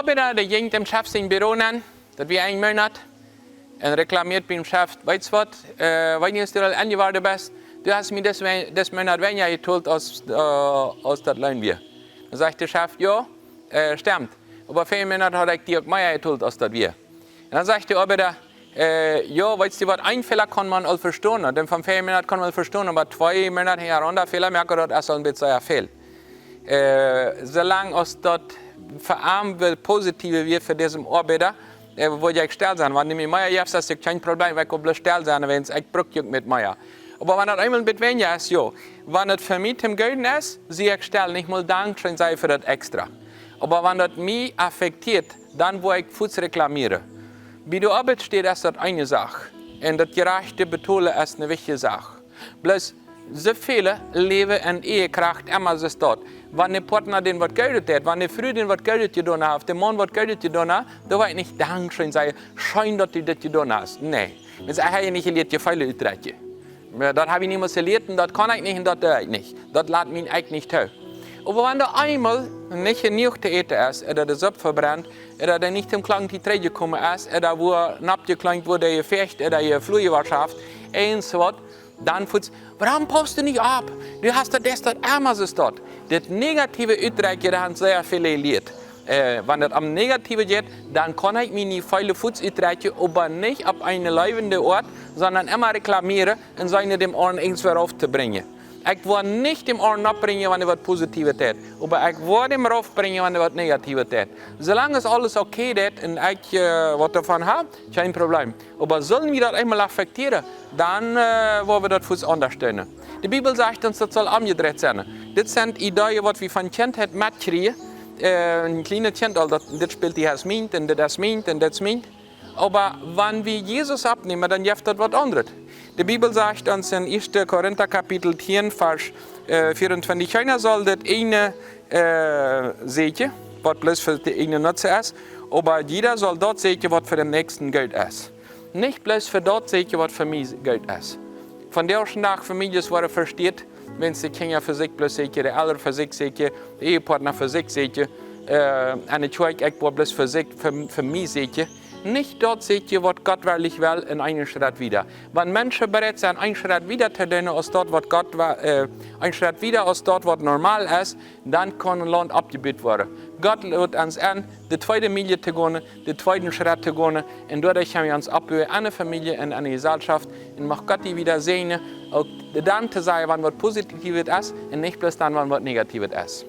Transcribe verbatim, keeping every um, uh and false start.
Oabeida, dee jinkj em Chef sien Büro nenn, daut wia een Moonat, un reklamieed biem Chef: "Weetst waut, äh, wan du aul enjeworden best, du hast mie dis, dis Moonat weinja jetolt aus, äh, aus daut Loon wia." Dan sajcht de Chef: "Jo, äh, stemmt. Oba väajen Moonat haud ekj die uk mea jetolt aus daut wia." Un dan sajcht de Oabeida: "Äh, jo, weetst du waut, een Fäla kaun maun aul vestonen. Dän von väajen Moonat kaun maun aul vestonen, oba twee Moonat hinjaraunda Fäla moaken, daut es aul een bät sea väl." Äh, soo lang aus daut fa am woll positiver wia fa disen Oabeida, äh, wudd ekj stell sennen. Wan du mie mea jefst, es uk kjeen Problem, ekj woa bloos stell sennen, wiels ekj bruck uk mea. Oba wan daut eemol een bät weinja es, jo, wan daut fa mie toom Gooden es, sie ekj stell, nich mol dankscheen sajen fa daut extra. Oba wan daut mie affektieet, dan woa ekj fuaz reklamieren. Bie de Oabeit es daut eene Sach. Un daut jerajchte Betolen es eene wichtje Sach. Bloos, soo väle läwen en Ehe krakjt emma soo aus daut. Wan de Partner dän waut Goodet deit, wan de Fru dän waut Goodet jedonen haft, de Maun waut Goodet jedonen haft, dan woa ekj nich dankscheen sajen, scheen daut du dit jedonen hast. Nä. Wiels ekj hab je nich jelieet, Jefeele uttodrekjen. Jo, daut hab ekj niemols jelieet un daut kaun ekj nich un daut doo ekj nich. Daut lat mien Ekj nich too. Oba wan doa eemol nich jenuach to äten es, ooda de Supp vebrent, ooda dee nich toom klangen Tiet trigjjekomen es, ooda wua nopp jekleent woat, dee jefecht, ooda jefluajen waut haft, eens waut, dan fuaz: "Wuarom paust du nich opp? Du hast daut, daut, daut, emma soo aus daut." Daut negative Uttodrekjen, daut han sea väle jelieet. Äh, wan daut om negative jeit, dan kaun ekj mie nich väl fuaz uttodrekjen, oba nich opp eene leewende Oat, sonda emma reklamieren un sennen däm aundren irjentwua rauf to brinjen. Ekj woa nich däm aundren oppbrinjen, wan hee waut Positivet deit, oba ekj woa däm raufbrinjen, wan hee waut Negativet deit. Soo lang es aules okay deit un ekj, äh, waut doavon hab, kjeen Problem. Oba sellen wie daut eemol affektieren, dan, äh, woa wie daut fuaz aundasch doonen. De Bibel sajcht ons, daut saul omjedreit sennen. Dit sent Ideeen, waut wie von Kjintheit metkjrieen. Äh, een kjlienet Kjint aul, daut, dit spilt, dee es mient, un dit es mient, un dit es mient. Oba wan wie Jesus oppnämen, dan jeft daut waut aundret. De Bibel sajcht ons en ieeschte Korinta Kapitel tieen, Varsch, äh, veeauntwintich: "Kjeena saul daut eene, äh, säkjen, waut bloos fa dän eenen Nutzen es, oba jieda saul daut säkjen, waut fa dän Näakjsten goot es." Nich bloos fa daut säkjen, waut fa mie goot es. Vondoag dän Dach Famieljes woaren vesteet, wan de Kjinja fa sikj bloos säkjen, de Elren fa sikj säkjen, de Ehepartner fa sikj säkjen, äh, un de Kjoakj, ekj woa bloos fa sikj, fa, fa mie säkjen. Nich daut säkjen, waut Gott werkjlich well, un eenen Schrett wieda. Wan Menschen bereit sent, eenen Schrett wieda to doonen aus daut, waut Gott wa-, äh, eenen Schrett wieda aus daut, waut normal es, dan kaun een Launt oppjebut woaren. Gott lot ons en, de tweede Miel to gonen, dän tweeden Schrett to gonen, un doaderch kjenn wie ons oppbuen aun eene Famielje un aun eene Jeselschoft, un mach Gott die wieda säajnen, uk dan to sajen, wan waut Positivet es, un nich bloos dan, wan waut Negativet es.